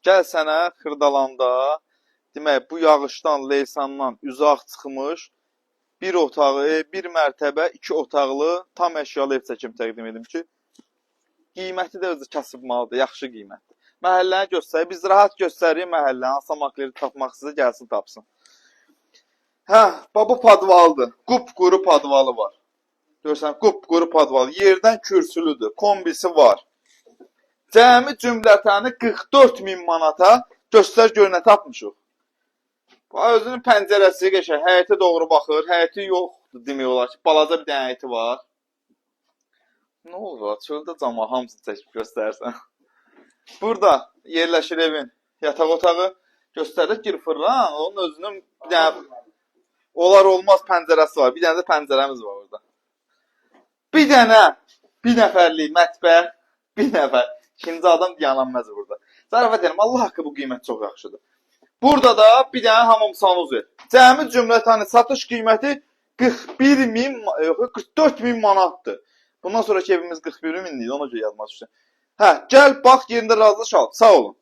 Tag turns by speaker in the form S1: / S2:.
S1: Gəl sənə Xırdalanda, demək, bu yağışdan, leysandan uzaq çıxmış bir otağı, bir mərtəbə, iki otaqlı tam əşyalı ev çəkim təqdim edim ki, qiyməti də özü kasıb malıdır, yaxşı qiymətdir. Məhəlləni göstərir, biz rahat göstəririk məhəlləni, hansı makleri tapmaq istəyir, gəlsin tapsın. Hə, bax bu podvaldır. Qupquru podvalı var. Görürsən, qupquru podval. Yerdən kürsülüdür, kombisi var. Cəmi cümlətəni 44 min manata göstər gör nə tapmışıq. Bax, özünün pəncərəsi qəşəng, həyətə doğru baxır. Həyəti yoxdur demək olar ki, balaca bir dənə həyəti var. Nə olur? Çöldə cama hamısını çəkib göstərsən. Burada yerləşir evin yataq otağı. Göstərir gir fırlan, onun özünün bir dənə olar olmaz pəncərəsi var. Bir dənə də pəncərəmiz var orada. Bir dənə bir nəfərlik mətbəx, bir nəfər. İkinci adam dayanamaz burada. Zarafat edirəm. Allah haqqı bu qiymət çox yaxşıdır. Burada da bir dənə hamam sanuzel. Cəmi cümlətəni satış qiyməti 41 min, yox, 44 min manatdır. Bundan sonraki evimiz 41 min idi, ona görə yadıma düşdü. Hə, gəl bax, yerində razılış al. Sağ olun.